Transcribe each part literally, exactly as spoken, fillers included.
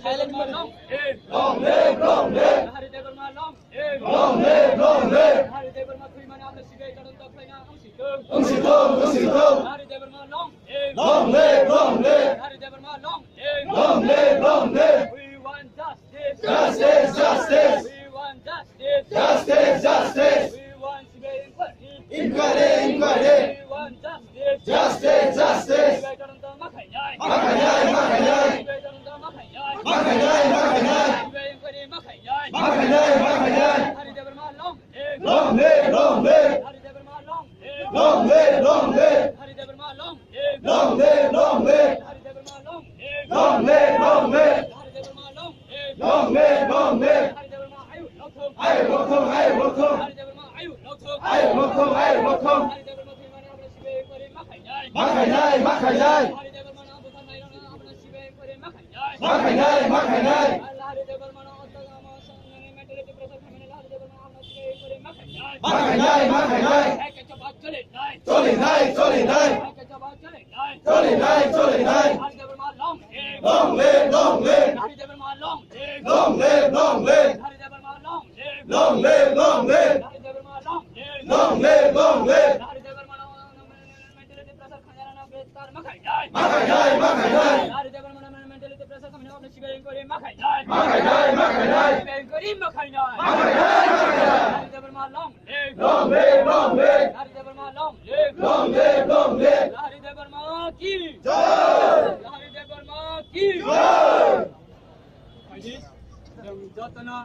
Silent mode. Long live, long live. Hari Debbarma long live. Long live, long live. Hari Debbarma thwi mani abla sibai tadonto khlaina wngsi thung. Wngsi thung, wngsi thung. Hari Debbarma long live. Long live, long live. Hari Debbarma long live. Long live, long live. We want justice. Justice, justice. We want justice. Justice, justice. We want sibai inquiry. Inquiry, inquiry. We want justice. Justice, justice. Sibai tadonto ma khainai. Ma khainai, ma khainai. Sibai tadonto ma khainai. Ma khainai, ma khainai. Sibai inquiry ma khainai. Ma khainai, ma khainai. Hari Debbarma long live. Long live, long live. Hari Debbarma long live. Long live, long live. Hari Debbarma long live. Long live, long live. Hari Debbarma long live. Long live, long live. Hari Debbarma long live. Long live, long live. Hari Debbarma ayu lokthung. Ayu lokthung, ayu lokthung. Hari Debbarma ayu lokthung. Ayu lokthung, ayu lokthung. Hari Debbarma thwi mani abla sibai inquiry ma khainai. Ma khainai, ma khainai. Hari Debbarma no bwthar nairokna abla sibai inquiry ma khainai. Ma khainai, ma khainai. Lahari Debbarma no ottachar ama sanani mentality pressure khaimani Lahari Debbarma no abla sibai inquiry ma khainai. Ma khainai, ma khainai. Hai kaisa ba chole nai. Chole nai, chole nai. Hai kaisa ba chole nai. Chole nai, chole nai. Hari Debbarma long live. Long live, long live. Hari Debbarma long live. Long live, long live. Hari Debbarma long live. Long live, long live. Hari Debbarma long live. Long live, long live. Hari Debbarma long live. Mentality pressure khainai rokno greptar ma khainai. Ma khainai, ma khainai. Hari Debbarma no mentality pressure khaimani abla sibai inquiry ma khainai. Ma khainai, ma khainai. Sibai inquiry ma khainai. Ma khainai, ma khainai. Hari Debbarma long live. Long live, long live. Lahari Debbarma long live. Long live, long live. Lahari Debbarma ki jai. Lahari Debbarma ki jai. Chwng jotono,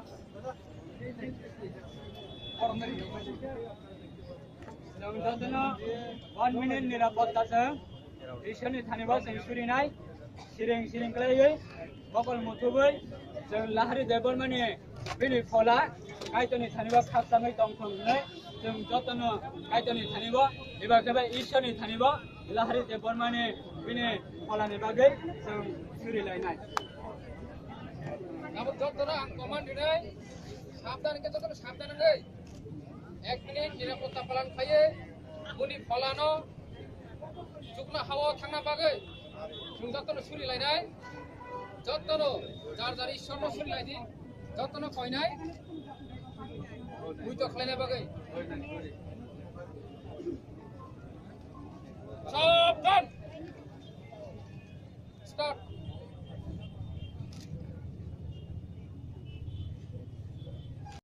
chwng jotono one minute nirapotta se. Ishwarni thani bo chwng surinai, siring siring khlaiwi, bokol muthubwi, chwng Lahari Debbarmani bini phola, Kaitorni thani bo khakchangwi tongthung hwnwi, chwng jotono Kaitorni thani bo, eba khe bai Ishwarni thani bo, Lahari Debbarmani bini pholani bagwi chwng suri lainai. Nabo jotono ang command rinai, sabdan khe jotono sabdan wngwi, ek minute nirapotta palan khaiwi, bini pholano chukla hao thangna bagwi chwng jotono suri lainai, jotono jar jar Ishwarno suri laidi, jotono koinai muitu khlaina bagwi. Sabdan!